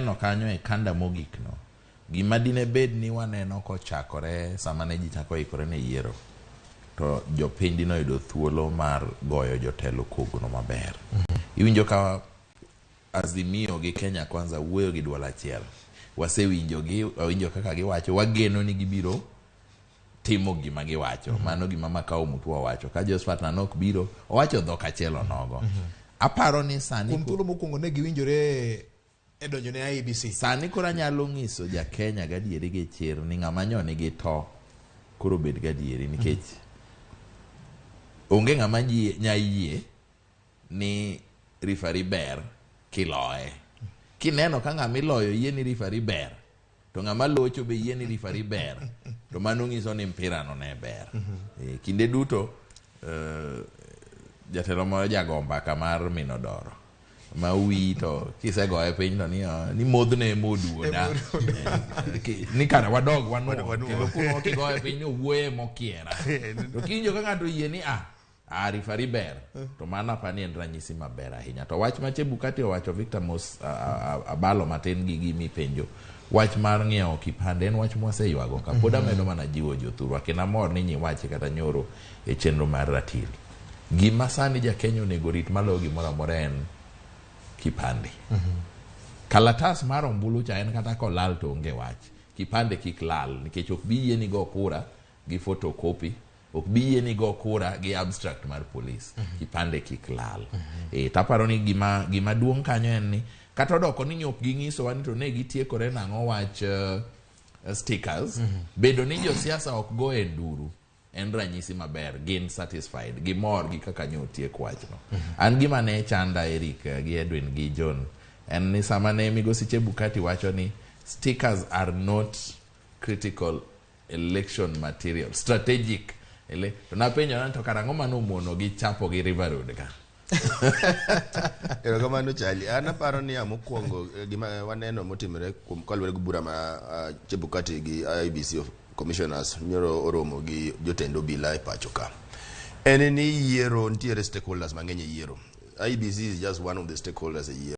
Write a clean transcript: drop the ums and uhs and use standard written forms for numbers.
waneno kanyo e kanda mogik no, gima dine bed ni waneno kochakore sama ne ji chako ikore ne yiero, to jopiny dine oyudo thuolo mar goyo jotelo kogno maber. Iwinjo ka Azimio gi Kenya Kwanza wuoyo gi duol achiel. Wasewinjo gi, wawinjo kaka giwacho, wageno ni gibiro timo gima giwacho. Mano gima Makau Mutua owacho. Ka Josephat Nanok biro, owacho dhok achiel onogo. Aparo ni sani Kuom thuolo mokwongo ne giwinjore e donjo ne IEBC. Sani koro anyalo nyiso ja Kenya gadieri gi chir ni ng'ama nyo nigi to koro bed gadieri nikech onge ng'ama nya yie ni referee ber kiloye. Kineno ka ng'ama iloyo yie ni referee ber, to ng'ama locho be yie ni referee ber, to mano nyiso ni mpira no ne ber. Kinde duto jatelo moro jago mbaka mar Minodoro ma wiyi to kisegoye piny to ni, ni modhne moduoda. Ni kara wadog wanuo kendo kuno kigoye piny ni owuoye mokiera. To kiwinjo ka ng'ato oyie ni referee ber, to mano apani en ranyisi maber ahinya. To wach ma Chebukati owacho, Victor Mos, abalo matin gi gimi penjo, wach mar ng'iewo kipande en wach mwaseywago ka pod amedo mana jiwo jothurwa kendo amor ni nyiwache kata nyoro e chenro mar ratil. Gima sani ja Kenya onego rit maloyo gimoro amora en kipande. Kalatas mar ombulu cha en kata kolal to onge wach. Kipande kik lal nikech ok bi yieni go kura gi photocopy, ok bi yieni go kura gi abstract mar police. Kipande kik lal. Taparo ni gima duong' kanyo en ni kata odoko ni ok ging'isowa ni to ne gitiekore nang'o wach stickers, bedo ni josiasa ok go e nduru en ranyisi maber, gin satisfied, gimor gi kaka nyo otiek wachno. An gima ne chanda Eric gi Edwin gi John en ni sama ne Migosi Chebukati wacho ni stickers are not critical election material, strategic ele, to napenjora ni to karang'o mano omono gi chapo gi River Road ka? Erokamano Charlie. An aparo ni mokwongo gima waneno motimore kuom kaluwore gi bura ma Chebukati gi IEBC of commissioners nyoro oromo gi jotend obila e pacho ka. En ni yiero nitiere stakeholders mang'eny e yiero. IEBC is just one of the stakeholders e yiero.